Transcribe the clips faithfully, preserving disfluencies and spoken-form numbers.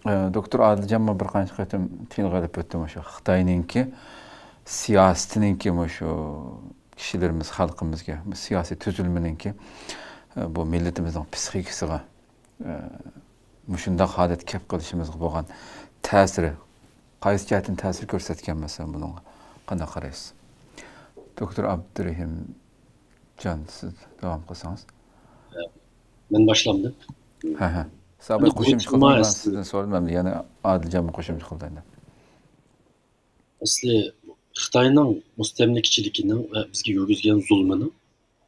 ئە، دوكتور ئادىلجانمۇ بىر قانچە قېتىم تىلغا ئېلىپ ئۆتتى مۇشۇ خىتاينىڭكى سىياسىتىنىڭكى مۇشۇ كىشىلىرىمىز، خەلقىمىزگە، سىياسىي تۈزۈلمىنىڭكى، ئە، بۇ مىللىتىمىزنىڭ پسىخىكىسىغا، ئە، مۇشۇنداق ھالەتكە كەپ قېلىشىمىزغا بولغان تەسىرى، قايسى جەھەتتىن تەسىر كۆرسەتكەن، مەسىلەن، بۇنىڭغا قانداق قارايسىز؟ دوكتور ئابدۇرېھىم جان، سىز داۋام قىلسىڭىز. مەن باشلامدىم. ھە، ھە. سابىر ئەمدى بۇ قوشۇمچە تېما قىلسىڭىز، مەن ئەسلى سىزدىن سورىدىم، ئەمدى يەنە ئادىلجانمۇ قوشۇمچە قىلىدۇ ئەمدى. ئەسلى خىتاينىڭ مۇستەملىكىچىلىكىنىڭ ۋە بىزگە يۈرگۈزگەن زۇلمىنىڭ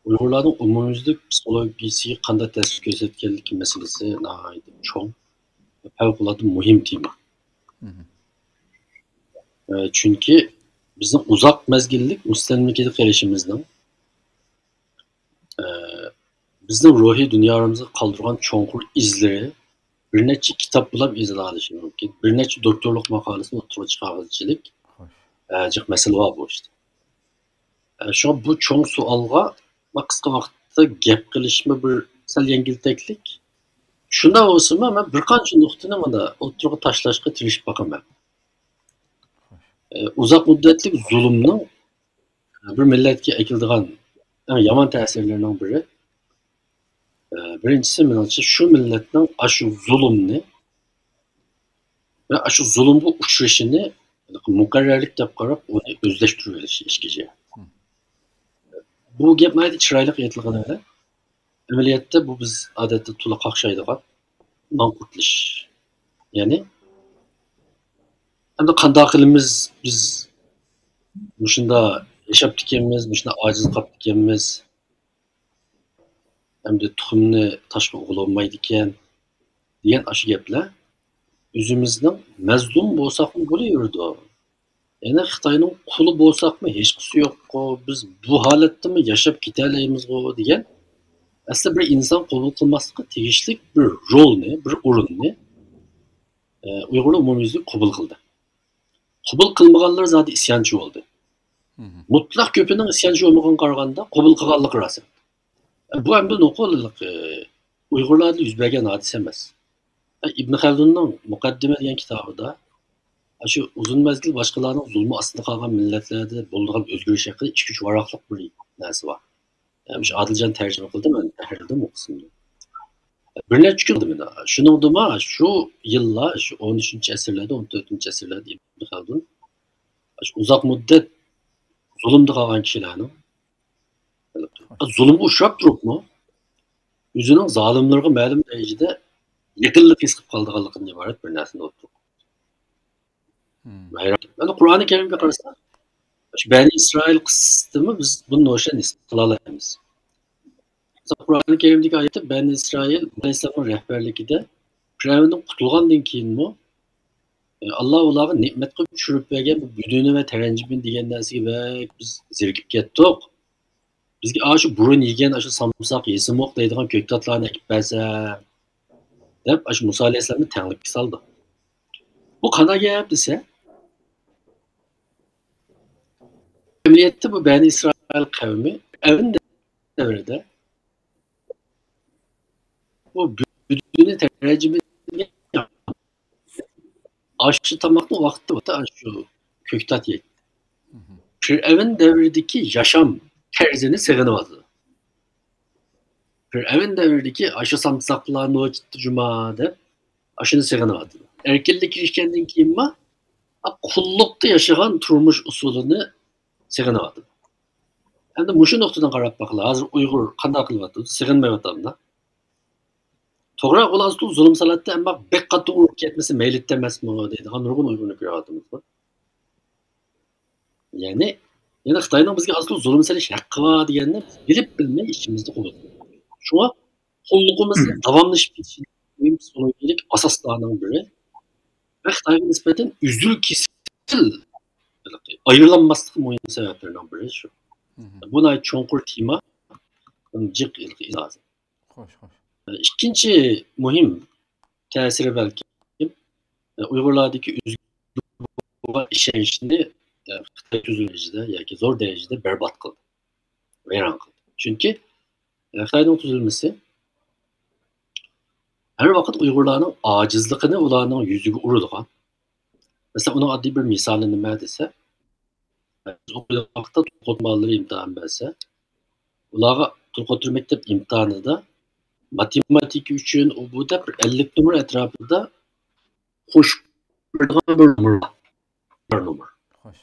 ئۇيغۇرلارنىڭ ئومۇميۈزلۈك پسىخولوگىيىسىگە قانداق تەسىر كۆرسەتكەنلىكى مەسىلىسى ناھايىتى چوڭ، پەۋقۇلئاددە مۇھىم تېما. مھم. ئە، چۈنكى بىزنىڭ ئۇزاق مەزگىللىك مۇستەملىكىدە قېلىشىمىزنىڭ، ئە، بىزنىڭ روھىي دۇنيامىزغا قالدۇرغان چوڭقۇر ئىزلىرى بىر نەچچە كىتاب بولۇپ ئىزاھلىشى مۇمكىن. بىر نەچچە دوكتورلۇق ماقالىسىنى ئوتتۇرىغا چىقارغۇچىلىك، خوش. ئە، جىق مەسىلە بار بۇ ئىشتا. ئە، شۇڭا بۇ چوڭ سوئالغا ما قىسقا ۋاقىتتا گەپ قىلىشمۇ بىر سەل يەڭگىلتەكلىك. شۇنداق بولسىمۇ، مەن بىر قانچە نۇقتىنى مانا ئوتتۇرىغا تاشلاشقا تىرىشىپ باقىمەن. ئە، ئۇزاق مۇددەتلىك زۇلۇمنىڭ بىر مىللەتكە ئەكېلىدىغان ئەڭ يامان تەسىرلىرىنىڭ بىرى، ئە، بىرىنچىسى، مېنىڭچە، شۇ مىللەتنىڭ ئاشۇ زۇلۇمنى ۋە ئاشۇ زۇلۇمغا ئۇچرىشىنى مۇقەررەرلىك دەپ قاراپ، ئۇنى ئۆزلەشتۈرۈۋېلىش ئىككى جەھەت. بۇ گەپ ناھايىتى چىرايلىق ئېيتىلغىنى بىلەن، ئەمەلىيەتتە بۇ بىز ئادەتتە تولا قاقشايدىغان ماڭقۇرتلىشىش. يەنى، ئەمدى قانداق قىلىمىز، بىز مۇشۇنداق ياشاپتىكەنمىز، مۇشۇنداق ئاجىز قاپتىكەنمىز، ئەمدى تۇخۇمنى تاشقا ئوغرىلىۋالمايدىكەن دېگەن ئاشۇ گەپلەر ئۆزىمىزنىڭ مەزلۇم بولساقمۇ بولۇۋېرىدۇ. يەنى خىتاينىڭ قۇلى بولساقمۇ ھېچقىسى يوققۇ، بىز بۇ ھالەتتىمۇ ياشاپ كېتەلەيمىزغۇ دېگەن ئەسلى بىر ئىنسان قوبۇل قىلماسلىققا تېگىشلىك بىر رولنى، بىر ئورۇننى، ئە، ئۇيغۇرلار ئومۇميۈزلۈك قوبۇل قىلدى. قوبۇل قىلمىغانلار زادى ئىسيانچى بولدى. مھم. مۇتلەق كۆپىنىڭ ئىسيانچى بولمىغانغا قارىغاندا قوبۇل قىلغانلىقى راست. بۇ ئەمدى نوقۇل، ئە، ئۇيغۇرلاردا يۈز بەرگەن ھادىسە ئەمەس. ئىبن خەلدۇننىڭ مۇقەددىمە دېگەن كىتابىدا ئاشۇ ئۇزۇن مەزگىل باشقىلارنىڭ زۇلمى ئاستىدا قالغان مىللەتلەردە بولىدىغان ئۆزگىرىش ھەققىدە ئىككى-ئۈچ ۋاراقلىق بىر نەرسە بار. ئە، مۇشۇ ئادىلجان تەرجىمە قىلدى، مەن تەھرىردىم ئۇ قىسمىنى. بىر نەچچە كۈن بولدى مانا. شۇنىڭدىمۇ شۇ يىللار، شۇ ئون ئۈچىنچى ئەسىرلەردە، ئون تۆتىنچى ئەسىرلەردە ئىبن خەلدۇن شۇ ئۇزاق مۇددەت زۇلۇمدا قالغان كىشىلەرنىڭ زۇلۇمغا ئۇچراپ تۇرۇپمۇ ئۆزىنىڭ زالىملىرىغا مەلۇم دەرىجىدە يېقىنلىق ھېس قىلىپ قالىدىغانلىقىدىن ئىبارەت بىر نەرسىنى ئوتتۇرىغا قويدى. مم. ھەيران. ئەمدى قۇرئانى كەرىمگە قارىساق، شۇ بەنى ئىسرائىل قىسسىسىدىمۇ بىز بۇنى روشەن ھېس قىلالايمىز. مەسىلەن، قۇرئانى كەرىمدىكى ئايەتتە بەنى ئىسرائىل ئەلەيھىسسالامنىڭ رەھبەرلىكىدە پىرئەۋندىن قۇتۇلغاندىن كېيىنمۇ، ئە، ئاللا ئۇلارغا نېمەت قىلىپ چۈشۈرۈپ بەرگەن بۇ بۆدۈنە ۋە تەرەنجىبىن دېگەن نەرسىگە بەك بىز زېرىكىپ كەتتۇق. بىزگە ئاشۇ بۇرۇن يېگەن ئاشۇ سامساق، يېسىمۇق دەيدىغان كۆكتاتلارنى ئەكىپ بەرسە، دەپ ئاشۇ مۇسا ئەلەيھىسسالامنى تەڭلىككە سالدى. بۇ قانداق گەپ دېسە، ئەمەلىيەتتە بۇ بەنى ئىسرائىل قەۋمى پىرئەۋن دەۋرىدە بۇ بۆدۈنە تەرەنجىمىن ئاشۇ تاماقنى ۋاقتىدا ئاشۇ كۆكتات يەيتتى. پىرئەۋن دەۋرىدىكى ياشام تەرزىنى سېغىنىۋاتىدۇ. پىرئەۋن دەۋرىدىكى ئاشۇ سامساقلار نوچىتى جۇما دەپ ئاشۇنى سېغىنىۋاتىدۇ. ئەركىنلىككە ئېرىشكەندىن كېيىنمۇ قۇللۇقتا ياشىغان تۇرمۇش ئۇسۇلىنى سېغىنىۋاتىدۇ. ئەمدى مۇشۇ نۇقتىدىن قاراپ باققىلى، ھازىر ئۇيغۇر قانداق قىلىۋاتىدۇ؟ سېغىنمايۋاتامدۇ؟ توغرا، ئۇلار ئۇسۇل زۇلۇم سالاتتى، ئەمما بەك قاتتىق ئۇرۇپ كەتمىسە مەيلىتتە ئەمەسمۇ دەيدىغان نۇرغۇن ئۇيغۇرنى كۆرۈۋاتىمىزغۇ. يەنى، يەنى خىتاينىڭ بىزگە ئاز-تولا زۇلۇم سېلىش ھەققى بار دېگەننى بىلىپ بىلمەي ئىچىمىزدە قوبۇل قىلىمىز. شۇڭا قۇللۇقىمىزنى داۋاملىشىپ كېتىشىدىكى مۇھىم پسىخولوگىيەلىك ئاساسلارنىڭ بىرى ۋە خىتايغا نىسبەتەن ئۈزۈل-كېسىل ئايرىلالماسلىقى مۇھىم سەۋەبلەرنىڭ بىرى شۇ. بۇ ناھايىتى چوڭقۇر تېما، جىق ئىزاھ لازىم. خوش، خوش. ئىككىنچى مۇھىم تەسىرى بەلكىم، ئۇيغۇرلاردىكى ئۆزىگە بولغان ئىشەنچنى، خىتاي تۈزۈلمىشىدە ياكى زور دەرىجىدە بەربات قىلدى، ۋەيران قىلدى. چۈنكى، خىتاينىڭ تۈزۈلمىسى ھەر ۋاقىت ئۇيغۇرلارنىڭ ئاجىزلىقىنى ئۇلارنىڭ يۈزىگە ئۇرىدىغان. مەسىلەن، ئۇنىڭ ئاددىي بىر مىسالى نېمە دېسە، بىز ئوقۇيدىغان ۋاقىتتا تولۇق بالىلىرى ئىمتىھان بەرسە، ئۇلارغا تولۇق ئوتتۇرا مەكتەپ ئىمتىھانىدا ماتېماتىكا ئۈچۈن ئۇ بۇ دەپ بىر ئەللىك نومۇر ئەتراپىدا قوشۇپ بېرىدىغان بىر نومۇر بار. بىر نومۇر. خوش.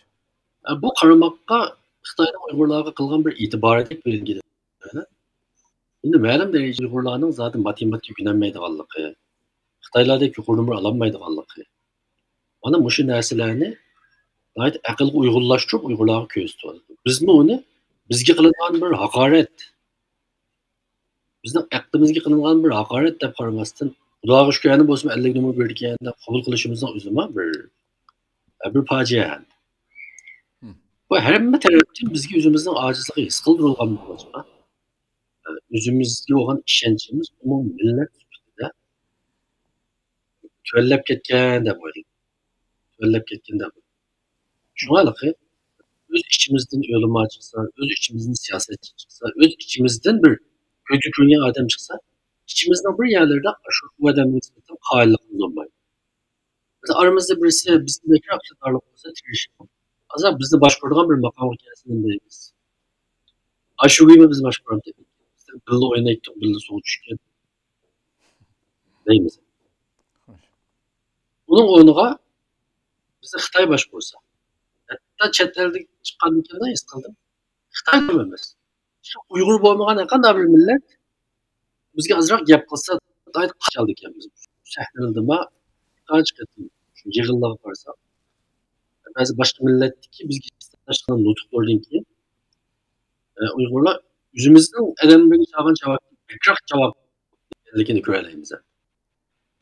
ئە، بۇ قارىماققا خىتاينىڭ ئۇيغۇرلارغا قىلغان بىر ئېتىبارىدەك بىلىنگىدى. ئەمدى مەلۇم دەرىجىدە ئۇيغۇرلارنىڭ زادى ماتېماتىكا ئۆگىنەلمەيدىغانلىقى، خىتايلاردەك يۇقىرى نومۇر ئالالمايدىغانلىقى. مانا مۇشۇ نەرسىلەرنى ناھايىتى ئەقىلگە ئۇيغۇنلاشتۇرۇپ ئۇيغۇرلارغا كۆرسىتىۋاتىدۇ. بىزمۇ ئۇنى بىزگە قىلىنغان بىر ھاقارەت، بىزنىڭ ئەقلىمىزگە قىلىنغان بىر ھاقارەت دەپ قارىماستىن، خۇداغا شۈكۈر، يەنە بولسىمۇ ئەللىك نومۇر بېرىدىكەن دەپ قوبۇل قىلىشىمىزنىڭ ئۆزىمۇ بىر، بىر پاجىئە. بۇ ھەممە تەرەپتىن بىزگە ئۆزىمىزنىڭ ئاجىزلىقى ھېس قىلدۇرۇلغان بولغاچقا، ئۆزىمىزگە بولغان ئىشەنچىمىز ئومۇم مىللەت سۈپىتىدە تۆۋەنلەپ كەتكەن دەپ ئويلايمەن. تۆۋەنلەپ كەتكەن دەپ ئويلايمەن. شۇڭا ھېلىقى ئۆز ئىچىمىزدىن ئۆلىما چىقسا، ئۆز ئىچىمىزدىن سىياسەتچى چىقسا، ئۆز ئىچىمىزدىن بىر كۆزگە كۆرۈنگەن ئادەم چىقسا، ئىچىمىزنىڭ بىر يەرلىرىدە شۇ ئادەمگە نىسبەتەن قايىللىقىمىز بولمايدۇ. بىز ئارىمىزدا بىرسى بىزدىن بەكرەك ئىقتىدارلىق بولسا، تىرىشىپ، ھازىر بىزنى باشقۇرىدىغان بىر ماقامغا كەلسۇن دەيمىز. ئاشۇ كۈيمۇ بىز باشقۇرامتى. بىز بىللە ئوينايتتۇق، بىللە سۇغا چۈشكەن دەيمىز. خوش. ئۇنىڭ ئورنىغا بىزنى خىتاي باشقۇرسا، ھەتتا چەت ئەلدىن چىققاندىكىن ھېس قىلدىم، خىتاي ئەمەس، ئۇيغۇر بولمىغان ھەرقانداق بىر مىللەت بىزگە ئازراق گەپ قىلسا، ناھايىتى قاچالىدىكەنمىز. سەھنىلىرىدىما قانچە قېتىم شۇ يىغىنلارغا بارساق، بەزى باشقا مىللەتتىكى بىزگە ھېسداشلىقنىڭ نۇتۇقلىرىدىن كېيىن، ئە، ئۇيغۇرلار ئۆزىمىزنىڭ ئادەملىرىگە چالغان چاۋاكتىن بەكرەك چاۋاك ئىكەنلىكىنى كۆرەلەيمىز.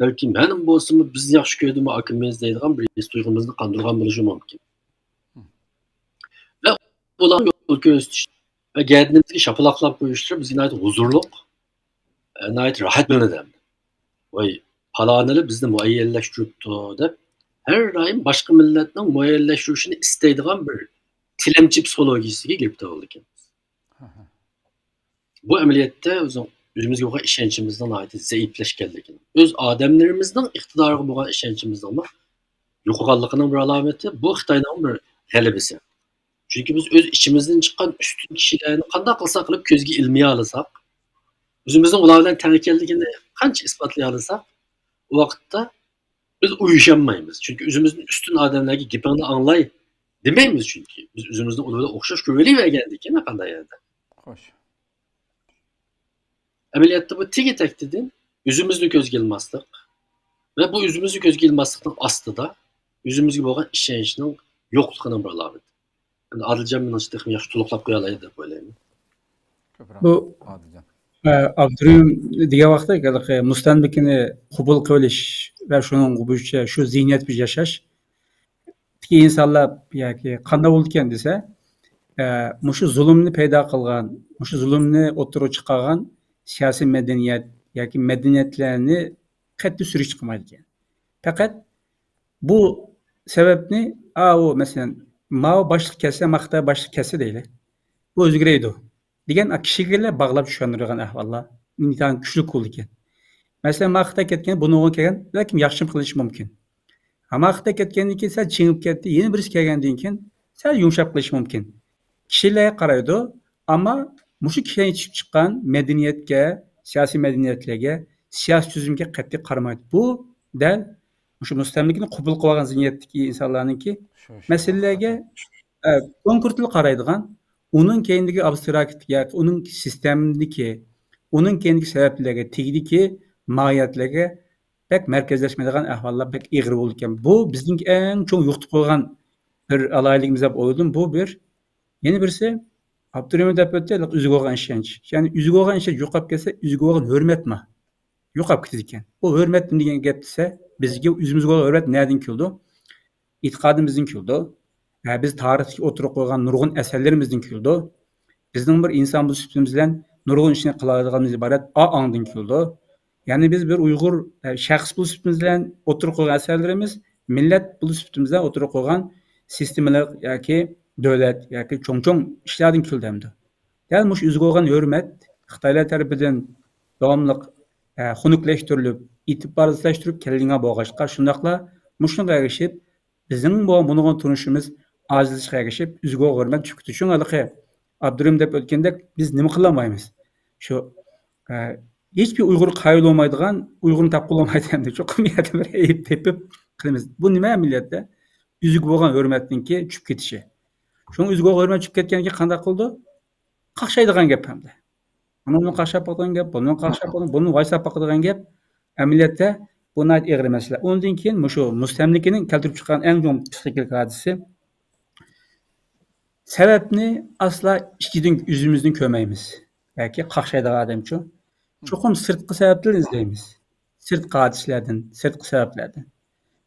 بەلكىم مەلۇم بولسىمۇ، بىز ياخشى كۆردىمۇ ئاكىمىز دەيدىغان بىر ھېس تۇيغۇمىزنى قاندۇرغان بولۇشى مۇمكىن. ۋە ئۇلارغا يول كۆرسىتىش ۋە گەدىنىمىزگە شاپىلاقلاپ قويۇشلىرى بىزگە ناھايىتى ھۇزۇرلۇق، ئە، ناھايىتى راھەت بىلىنىدۇ. ۋاي، پالانىلى بىزنى مۇئەييەنلەشتۈرۈپتۇ دەپ، ھەر دائىم باشقا مىللەتنىڭ مۇئەييەنلەشتۈرۈشىنى ئىستەيدىغان بىر تىلەمچى پسىخولوگىيىسىگە گىرىپتار بولىدىكەنمىز. بۇ ئەمەلىيەتتە ئۆزىڭ، ئۆزىمىزگە بولغان ئىشەنچىمىزنىڭ ناھايىتى زەئىپلەشكەنلىكىنىڭ، ئۆز ئادەملىرىمىزنىڭ ئىقتىدارىغا بولغان ئىشەنچىمىزنىڭمۇ يوقىغانلىقىنىڭ بىر ئالامىتى، بۇ خىتاينىڭ بىر غەلىبىسى. چۈنكى بىز ئۆز ئىچىمىزدىن چىققان ئۈستۈن كىشىلەرنى قانداق قىلساق قىلىپ كۆزگە ئىلمىيالىساق، ئۆزىمىزنىڭ ئۇلار بىلەن تەڭ ئىكەنلىكىنى قانچە ئىسپاتلىيالىساق، ئۇ ۋاقىتتا بىز ئۇيۇشالمايمىز. چۈنكى ئۆزىمىزدىن ئۈستۈن ئادەملەرگە گېپىڭنى ئاڭلاي دېمەيمىز، چۈنكى بىز ئۆزىمىزنى ئۇلار بىلەن ئوخشاش كۆرۈۋېلىۋەرگەندىكىن ھەرقانداق يەردە. خوش. ئەمەلىيەتتە بۇ تېگى-تەكتىدىن ئۆزىمىزنى كۆزگە ئىلماسلىق ۋە بۇ ئۆزىمىزنى كۆزگە ئىلماسلىقنىڭ ئاستىدا ئۆزىمىزگە بولغان ئىشەنچنىڭ يوقلۇقىنىڭ بىر ئالامىتى. ئەمدى ئادىلجان مېنىڭچە تېخىمۇ ياخشى تولۇقلاپ قويالايدۇ دەپ ئويلايمەن. كۆپرەك بۇ، ئادىلجان. ئە، ئابدۇرېھىم دېگەن ۋاقىتتا ھېلىقى مۇستەملىكىنى قوبۇل قىلىۋېلىش ۋە شۇنىڭ بويىچە شۇ زېھنىيەت بويىچە ياشاش ئىنسانلار ياكى قانداق بولىدىكەن دېسە، ئە، مۇشۇ زۇلۇمنى پەيدا قىلغان، مۇشۇ زۇلۇمنى ئوتتۇرىغا چىقارغان سىياسىي مەدەنىيەت ياكى مەدەنىيەتلەرنى قەتئىي سۈرۈشتە قىلمايدىكەن. پەقەت بۇ سەۋەبنى، ئاۋۇ، مەسىلەن، ماۋۇ باشلىق كەتسە، ما خىتاي باشلىقى كەتسە دەيلى. بۇ ئۆزگىرەيدۇ دېگەن كىشىگىلا باغلاپ چۈشەندۈرىدىغان ئەھۋاللار ئىنتايىن كۈچلۈك بولىدىكەن. مەسىلەن، ما خىتاي كەتكەن، بۇنىڭغا كەلگەن، بەلكىم ياخشىمۇ قىلىشى مۇمكىن. ئەمما خىتاي كەتكەندىن كېيىن سەل چىڭىپ كەتتى، يەنە بىرسى كەلگەندىن كېيىن سەل يۇمشاپ قېلىشى مۇمكىن. كىشىلەرگە قارايدۇ، ئەمما مۇشۇ كىشىلەر يېتىشىپ چىققان مەدەنىيەتكە، سىياسىي مەدەنىيەتلەرگە، سىياسىي تۈزۈمگە قەتئىي قارىمايدۇ. بۇ دەل مۇشۇ مۇستەملىكىنى قوبۇل قىلىۋالغان زېھنىيەتتىكى ئىنسانلارنىڭكى شۇ، شۇ مەسىلىلەرگە، ئە، كونكرېتلا قارايدىغان، ئۇنىڭ كەينىدىكى ئابستراكت ياكى ئۇنىڭ سىستېمىدىكى، ئۇنىڭ كەينىدىكى سەۋەبلەرگە، تېگىدىكى ماھىيەتلەرگە بەك مەركەزلەشمەيدىغان ئەھۋاللار بەك ئېغىر بولىدىكەن. بۇ بىزنىڭ ئەڭ چوڭ يوقىتىپ قويغان بىر ئالاھىدىلىكىمىز دەپ ئويلىدىم. بۇ بىر. يەنە بىرسى، ئابدۇرېھىم دەپ ئۆتتى، ئۆزىگە بولغان ئىشەنچ. يەنى ئۆزىگە بولغان ئىشەنچ يوقاپ كەتسە، ئۆزىگە بولغان ھۆرمەتمۇ يوقاپ كېتىدىكەن. بۇ ھۆرمەت نېمە دېگەن گەپ دېسە، بىزگە ئۆزىمىزگە بولغان ھۆرمەت نەدىن كېلىدۇ؟ ئېتىقادىمىزدىن كېلىدۇ. ھە، بىز تارىختىكى ئوتتۇرىغا قويغان نۇرغۇن ئەسەرلىرىمىزدىن كېلىدۇ. بىزنىڭ بىر ئىنسان بولۇش سۈپىتىمىز بىلەن نۇرغۇن ئىشنى قىلالايدىغانلىقىمىز ئىبارەت ئا ئاڭدىن كېلىدۇ. يەنى بىز بىر ئۇيغۇر، ئە، شەخس بولۇش سۈپىتىمىز بىلەن ئوتتۇرىغا قويغان ئەسەرلىرىمىز، مىللەت بولۇش سۈپىتىمىز بىلەن ئوتتۇرىغا قويغان سىستېمىلىق ياكى دۆلەت ياكى چوڭ-چوڭ ئىشلاردىن كېلىدۇ ئەمدى. دەل مۇشۇ ئۆزىگە بولغان ھۆرمەت خىتايلار تەرىپىدىن داۋاملىق، ئە، خۇنۈكلەشتۈرۈلۈپ، ئېتىبارسىزلاشتۇرۇپ كەلگەن بولغاچقا، شۇنداقلا مۇشۇنىڭغا ئەگىشىپ، بىزنىڭ بۇ، بۇنىڭغا تونۇشىمىز ئاجىزلىشىشقا ئەگىشىپ، ئۆزىگە ھۆرمەت چۈشۈپ كېتىدۇ. شۇڭا ھېلىقى ئابدۇرېھىم دەپ ئۆتكەندەك، بىز نېمە قىلالمايمىز؟ شۇ، ئە، ھېچبىر ئۇيغۇر قايىل بولمايدىغان، ئۇيغۇرنى تاپقىلى بولمايدىغان، چوقۇم يەردە بىر ئەيىب تېپىپ قىلىمىز. بۇ نېمە ئەمەلىيەتتە؟ ئۆزىگە بولغان ھۆرمەتنىڭكى چۈشۈپ كېتىشى. شۇڭا ئۆزىگە بولغان ھۆرمەت چۈشۈپ كەتكەندىن كېيىن قانداق قىلىدۇ؟ قاقشايدىغان گەپ ھەمدە. ئۇنىڭ بىلەن قاقشاپ باقىدىغان گەپ، بۇنىڭ بىلەن قاقشاپ باقىدىغان، بۇنى ۋايساپ باقىدىغان گەپ. ئەمەلىيەتتە بۇ ناھايىتى ئېغىر مەسىلە. ئۇندىن كېيىن مۇشۇ مۇستەملىكىنىڭ كەلتۈرۈپ چىققان ئەڭ چوڭ پسىخىكىلىق ھادىسىسى، سەۋەبنى ئاسلا ئىچىدىن، ئۆزىمىزدىن كۆرمەيمىز. ياكى قاقشايدىغان ئادەمچۇ؟ چوقۇم سىرتقى سەۋەبتىن ئىزدەيمىز. سىرتقى ھادىسىلەردىن، سىرتقى سەۋەبلەردىن.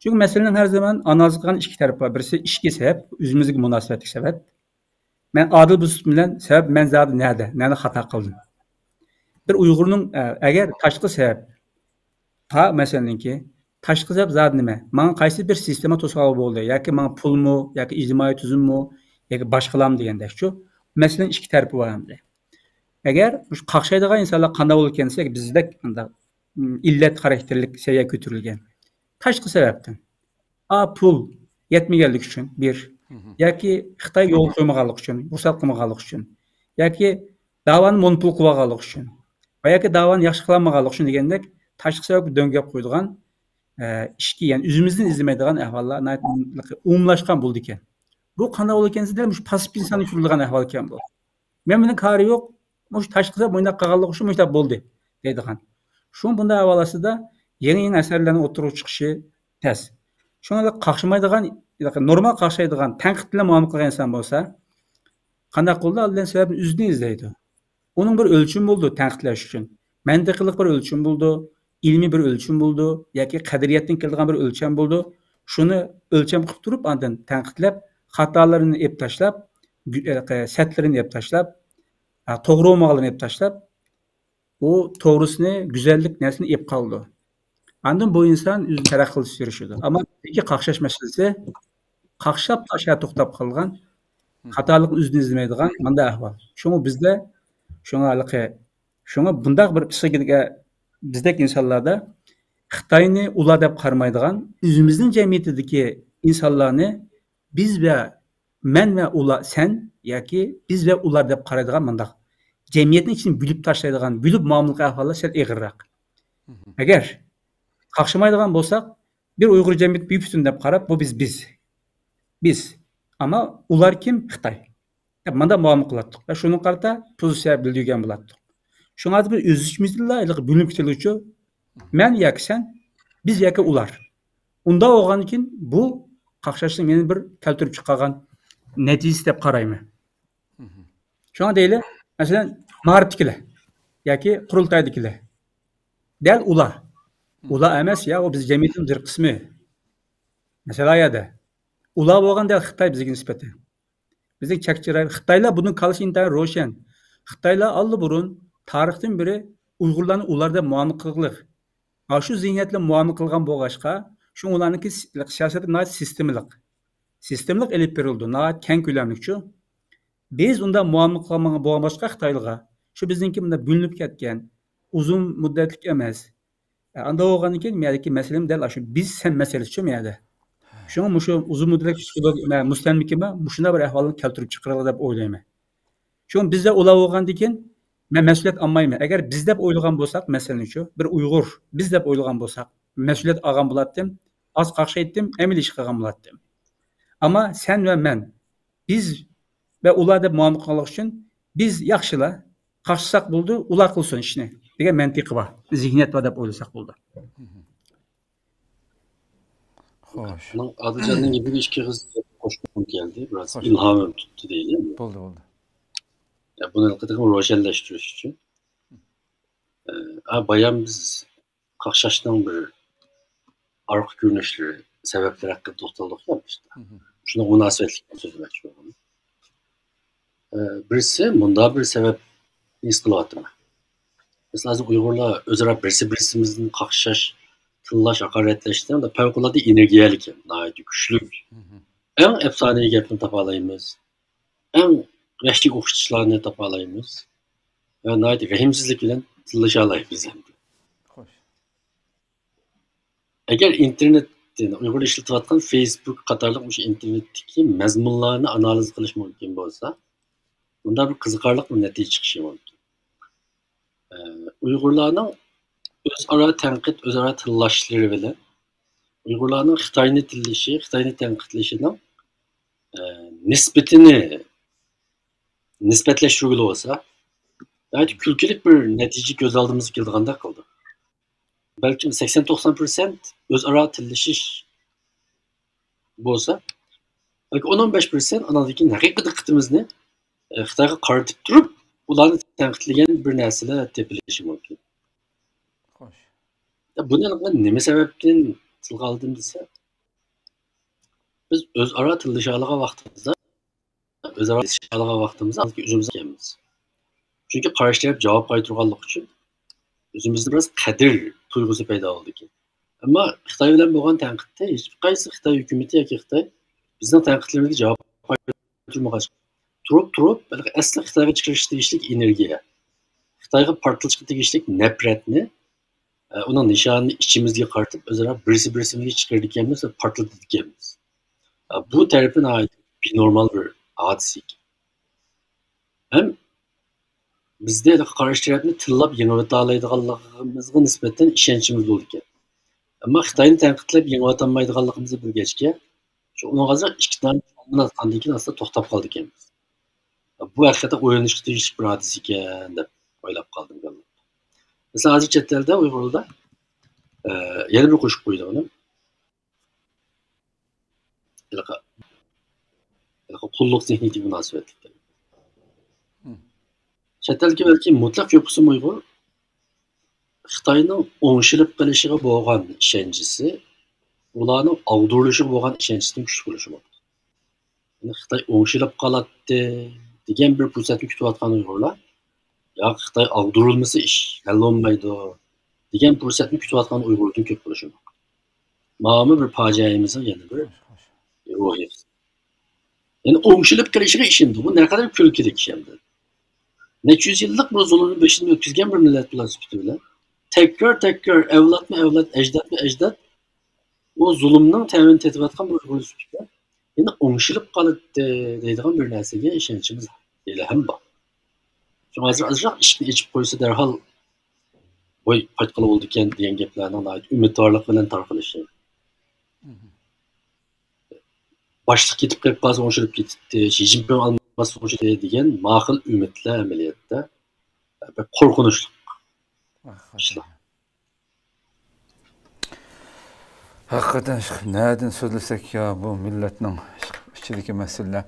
چۈنكى مەسىلىنىڭ ھەر زامان ئانالىز قىلغان ئىككى تەرىپى بار. بىرسى ئىچكى سەۋەب، ئۆزىمىزگە مۇناسىۋەتلىك سەۋەب. مەن ئادىل بولۇش بىلەن سەۋەب، مەن زادى نەدە، نەدە خاتا قىلدىم؟ بىر ئۇيغۇرنىڭ، ئە، ئەگەر تاشقى سەۋەب، تا مەسىلىنىڭكى، تاشقى سەۋەب زادى نېمە؟ ماڭا قايسى بىر سىستېما توسالغۇ بولدى؟ ياكى ماڭا پۇلمۇ، ياكى ئىجتىمائىي تۈزۈممۇ، ياكى باشقىلارمۇ دېگەندەكچۇ؟ مەسىلىنىڭ ئىككى تەرىپى بار ئەمدى. ئەگەر مۇشۇ قاقشايدىغان ئىنسانلار قانداق بولىدىكەن دېسەك، بىزدەك مۇنداق، م، ئىللەت خاراكتېرلىك سەۋىيە كۆتۈرۈلگەن. تاشقى سەۋەبتىن. ئا، پۇل يەتمىگەنلىكى ئۈچۈن، بىر. ياكى خىتاي يولغا قويمىغانلىقى ئۈچۈن، رۇخسەت قىلمىغانلىقى ئۈچۈن. ياكى داۋانى مونوپول قىلىۋالغانلىقى ئۈچۈن. ۋە ياكى داۋانى ياخشى قىلالمىغانلىقى ئۈچۈن دېگەندەك تاشقى سەۋەبكە دۆڭگەپ قويىدىغان، ئە، ئىچكى، يەنى ئۆزىمىزدىن ئىزدىمەيدىغان ئەھۋاللار ناھايىتى ئومۇملاشقان بولىدىكەن. بۇ قانداق بولىدىكەن دېسە، دەل مۇشۇ پاسسىپ ئىنساننى كۆرىدىغان ئەھۋالكەن بۇ. مەن مېنىڭ كارى يوق، مۇشۇ تاشقى سەۋەب مۇنداق قىلغانلىقى ئۈچۈن مۇشۇنداق بولدى دەيدىغان. شۇ بۇنداق ئەھۋال ئاستىدا يېڭى، يېڭى ئەسەرلەرنىڭ ئوتتۇرىغا چىقىشى تەس. شۇڭا قاقشىمايدىغان، نورمال قاقشايدىغان، تەنقىد بىلەن مۇئامىلە قىلغان ئىنسان بولسا، قانداق قىلىدۇ؟ ئالدىن سەۋەبنى ئۆزىدىن ئىزدەيدۇ. ئۇنىڭ بىر ئۆلچىمى بولىدۇ تەنقىدلەش ئۈچۈن. مەنتىقىيلىق بىر ئۆلچىمى بولىدۇ، ئىلمىي بىر ئۆلچىمى بولىدۇ ياكى قەدرىيەتتىن كېلىدىغان بىر ئۆلچەم بولىدۇ. شۇنى ئۆلچەم قىلىپ تۇرۇپ، ئاندىن تەنقىدلەپ، خاتالىرىنى ئېلىپ تاشلاپ، گۈ-، ئە، سەتلىرىنى ئېلىپ تاشلاپ، ئا، توغرا بولمىغانلىرىنى ئېلىپ تاشلاپ، ئۇ توغرىسىنى، گۈزەللىك نەرسىنى ئېلىپ قالىدۇ. ئاندىن بۇ ئىنسان ئۆزىنى تەرەققىي قىلىشقا تىرىشىدۇ. ئەمما بىزدىكى قاقشاش مەسىلىسى، قاقشاپ تاشا توختاپ قالغان، خاتالىقنى ئۆزىدىن ئىزدىمەيدىغان مۇنداق ئەھۋال. شۇڭا بىزدە، شۇڭا ھېلىقى، شۇڭا بۇنداق بىر پسىخىكىدىكى بىزدەك ئىنسانلاردا خىتاينى ئۇلار دەپ قارىمايدىغان، ئۆزىمىزنىڭ جەمئىيىتىدىكى ئىنسانلارنى بىز ۋە مەن ۋە ئۇلار، سەن ياكى بىز ۋە ئۇلار دەپ قارايدىغان مۇنداق جەمئىيەتنىڭ ئىچىنى بۆلۈپ تاشلايدىغان، بۆلۈپ مۇئامىلە قىلىدىغان ئەھۋاللار سەل ئېغىرراق. ئەگەر قاقشىمايدىغان بولساق، بىر ئۇيغۇر جەمئىيىتى بىپۈتۈن دەپ قاراپ، بۇ بىز، بىز. بىز. ئەمما ئۇلار كىم؟ خىتاي. دەپ مانداق مۇئامىلە قىلاتتۇق. ۋە شۇنىڭغا قارىتا پوزىتسىيە بىلدۈرگەن بولاتتۇق. شۇڭا ھازىر بىز ئۆز ئىچىمىزدىلا ھېلىقى بۆلۈنۈپ كېتىلگۈچى، مەن ياكى سەن، بىز ياكى ئۇلار. ئۇنداق بولغاندىن كېيىن بۇ قاقشاشنىڭ يەنە بىر كەلتۈرۈپ چىقارغان نەتىجىسى دەپ قارايمەن. شۇڭا دەيلى، مەسىلەن، مائارىپتىكىلەر ياكى قۇرۇلتايدىكىلەر. دەل ئۇلار. ئۇلار ئەمەس يا، ئۇ بىز جەمئىيىتىمىز بىر قىسمى. مەسىلە يەردە. ئۇلار بولغان دەل خىتاي بىزگە نىسبەتەن. بىزنىڭ چەكچىراي، خىتايلار بۇنىڭ كاللىسى ئىنتايىن روشەن. خىتايلار ئاللىبۇرۇن تارىختىن بېرى ئۇيغۇرلارنى ئۇلار دەپ مۇئامىلە قىلغىلىق. ئاشۇ زېھنىيەت بىلەن مۇئامىلە قىلغان بولغاچقا، شۇڭا ئۇلارنىڭكى سىياسىتى ناھايىتى سىستېمىلىق. سىستېمىلىق ئېلىپ بېرىلىدۇ، ناھايىتى كەڭ كۆلەملىكچۇ. بىز ئۇنداق مۇئامىلە قىلمىغان بولغان باشقا خىتايلىغا، شۇ بىزنىڭكى مۇنداق بۆلۈنۈپ كەتكەن، ئۇزۇن مۇددەتلىك ئەمەس. ئانداق بولغاندىن كېيىن، مەيەردىكى مەسىلىمۇ دەل ئاشۇ بىز سەن مەسىلىسىچۇ مەيەردە. شۇڭا مۇشۇ ئۇزۇن مۇددەتلىك پسىخولوگىيە، مە-، مۇستەملىكىمۇ مۇشۇنداق بىر ئەھۋالنى كەلتۈرۈپ چىقىرىدۇ دەپ ئويلايمەن. شۇڭا بىز دەپ ئۇلار بولغاندىن كېيىن، مەن مەسئۇلىيەت ئالمايمەن. ئەگەر بىز دەپ ئويلىغان بولساق مەسىلىنىچۇ، بىر ئۇيغۇر، بىز دەپ ئويلىغان بولساق، مەسئۇلىيەت ئالغان بولاتتىم، ئاز قاقشايتتىم، ئەمەلىي ئىش قىلغان بولاتتىم. ئەمما سەن ۋە مەن، بىز ۋە ئۇلار دەپ مۇئامىلە قىلغانلىقى ئۈچۈن، بىز ياخشىلا، قاقشىساق بولىدۇ، ئۇلار قىلسۇن ئىشنى دېگەن مەنتىقى بار، زېھنىيەت بار دەپ ئويلىساق بولىدۇ. خوش. مانا ئادىلجاننىڭ گېپىگە ئىككى ئېغىز قوشقۇم كەلدى، بىراز خوش. ئىلھامىم تۇتتى دەيلى. بولدى، بولدى. يا، بۇنى تېخىمۇ روشەنلەشتۈرۈش ئۈچۈن. ئە، بايام بىز قاقشاشنىڭ بىر ئارقا كۆرۈنۈشلىرى، سەۋەبلىرى ھەققىدە توختالدۇق يا باشتا. شۇنىڭغا مۇناسىۋەتلىك سۆزلىمەكچى بولدۇم. ئە، بىرسى، مۇنداق بىر سەۋەب ھېس قىلىۋاتىمەن. مەسىلەن، ھازىر ئۇيغۇرلار ئۆزئارا بىرسى بىرسىمىزدىن قاقشاش، تىللاش، ھاقارەتلەشتە پەۋقۇلئاددە ئېنېرگىيەلىك، ناھايىتى كۈچلۈك. ئەڭ ئەپسانىۋى گەپنى تاپالايمىز. ئەڭ ۋەھشىي ئوخشىتىشلارنى تاپالايمىز. ۋە ناھايىتى رەھىمسىزلىك بىلەن تىللىشالايمىز ئەمدى. خوش. ئەگەر ئىنتېرنېت، يەنى ئۇيغۇرلار ئىشلىتىۋاتقان فېيسبۇك قاتارلىق مۇشۇ ئىنتېرنېتتىكى مەزمۇنلارنى ئانالىز قىلىش مۇمكىن بولسا، بۇندا بىر قىزىقارلىق بىر نەتىجە چىقىشى مۇمكىن. ئە، ئۇيغۇرلارنىڭ ئۆزئارا تەنقىد، ئۆزئارا تىللاشلىرى بىلەن ئۇيغۇرلارنىڭ خىتاينى تىللىشى، خىتاينى تەنقىدلىشىنىڭ، ئە، نىسبىتىنى نىسبەتلەشتۈرگىلى بولسا، ناھايىتى كۈلكىلىك بىر نەتىجە كۆز ئالدىمىزغا كېلىدىغاندەك قىلدى. بەلكىم سەكسەن توقسان پىرسەنت ئۆزئارا تىللىشىش بولسا، بەلكى ئون ئون بەش پىرسەنت ئاناندىن كېيىن ھەقىقىي دىققىتىمىزنى، ئە، خىتايغا قارىتىپ تۇرۇپ، ئۇلارنى تەنقىدلىگەن بىر نەرسىلەر تېپىلىشى مۇمكىن. خوش. يا، بۇنى نېمە سەۋەبتىن تىلغا ئالدىم دېسە، بىز ئۆزئارا تىللىشالىغان ۋاقتىمىزدا، ئۆزئارا تىللىشالىغان ۋاقتىمىزدا ئۆزىمىز ئىكەنمىز. چۈنكى قارشى تەرەپ جاۋاب قايتۇرغانلىقى ئۈچۈن ئۆزىمىزدە بىراز قەدىر تۇيغۇسى پەيدا بولىدىكەن. ئەمما خىتاي بىلەن بولغان تەنقىدتە ھېچقايسى خىتاي ھۆكۈمىتى ياكى خىتاي بىزنىڭ تەنقىدلىرىمىزگە جاۋاب قايتۇرمىغاچ، تۇرۇپ، تۇرۇپ، ھېلىقى ئەسلى خىتايغا چىقىرىش تېگىشلىك ئېنېرگىيە، خىتايغا پارتلىتىشقا تېگىشلىك نەپرەتنى، ئە، ئۇنىڭ نىشانىنى ئىچىمىزگە قارىتىپ، ئۆزئارا بىرسى بىرسىمىزگە چىقىرىدىكەنمىز ۋە پارتلىتىدىكەنمىز. ئە، بۇ تەرىپى ناھايىتى بىنورمال بىر ھادىسە ئىكەن. ھەم بىزدە ھېلىقى قارشى تەرەپنى تىللاپ يېڭىۋېتالايدىغانلىقىمىزغا نىسبەتەن ئىشەنچىمىز بولىدىكەن. ئەمما خىتاينى تەنقىدلەپ يېڭىۋېتالمايدىغانلىقىمىزنى بىلگەچكە، شۇ ئۇنىڭغا ئىككى دانە ئاتقاندىن كېيىن ئاستا توختاپ قالىدىكەنمىز. بۇ ھەقىقەتەن ئويلىنىشقا تېگىشلىك بىر ھادىسە ئىكەن دەپ ئويلاپ قالدىم. مەسىلەن، ھازىر چەت ئەلدە ئۇيغۇرلاردا، ئە، يەنە بىر قوشۇپ قويىدىغىنىم، ھېلىقى، ھېلىقى قۇللۇق زېھنىيىتىگە مۇناسىۋەتلىك. مم. چەت ئەلدىكى بەلكى مۇتلەق كۆپ قىسىم ئۇيغۇر خىتاينىڭ ئوڭشىلىپ قېلىشىغا بولغان ئىشەنچىسى ئۇلارنىڭ ئاغدۇرۇلۇشىغا بولغان ئىشەنچىسىدىن كۈچلۈك بولۇشى مۇمكىن. يەنى خىتاي ئوڭشىلىپ قالاتتى دېگەن بىر پۇرسەتنى كۈتۈۋاتقان ئۇيغۇرلار، ياق، خىتاي ئاغدۇرۇلمىسا ئىش ھەل بولمايدۇ دېگەن پۇرسەتنى كۈتۈۋاتقان ئۇيغۇردىن كۆپ بولۇشى مۇمكىن. ماۋۇمۇ بىر پاجىئەمىزنىڭ يەنە بىر روھى. يەنى ئوڭشىلىپ قېلىشىغا ئىشىنىدۇ. بۇ نەقەدەر كۈلكىلىك ئىش ئەمدى. نەچچە يۈز يىللىق بىر زۇلۇمنى بېشىدىن ئۆتكۈزگەن بىر مىللەت بۇلار سۈپىتى بىلەن. تەكرار، تەكرار، ئەۋلادمۇ ئەۋلاد، ئەجدادمۇ ئەجداد، ئۇ زۇلۇمنىڭ تەمىنى تېتىۋاتقان بىر ئۇيغۇر سۈپىتى بىلەن يەنە ئوڭشىلىپ قالاتتى دەيدىغان بىر نەرسىگە ئىشەنچىمىز ھېلىھەم بار. شۇڭا ھازىر ئازراق ئىشىكنى ئېچىپ قويسا دەرھال، ۋاي، قايتقىلى بولىدىكەن دېگەن گەپلەرنىڭ ناھايىتى ئۈمىدۋارلىق بىلەن تارقىلىشى. باشلىق كېتىپ قېلىپ قالسا ئوڭشىلىپ كېتىتتى، شى جىنپىڭ ئالماسا ئوڭشىدى دېگەن ماخىل ئۈمىدلەر ئەمەلىيەتتە بەك قورقۇنچلۇق ئىشلار. ھەقىقەتەن، نەدىن سۆزلىسەك يا، بۇ مىللەتنىڭ ئىچىدىكى مەسىلىلەر.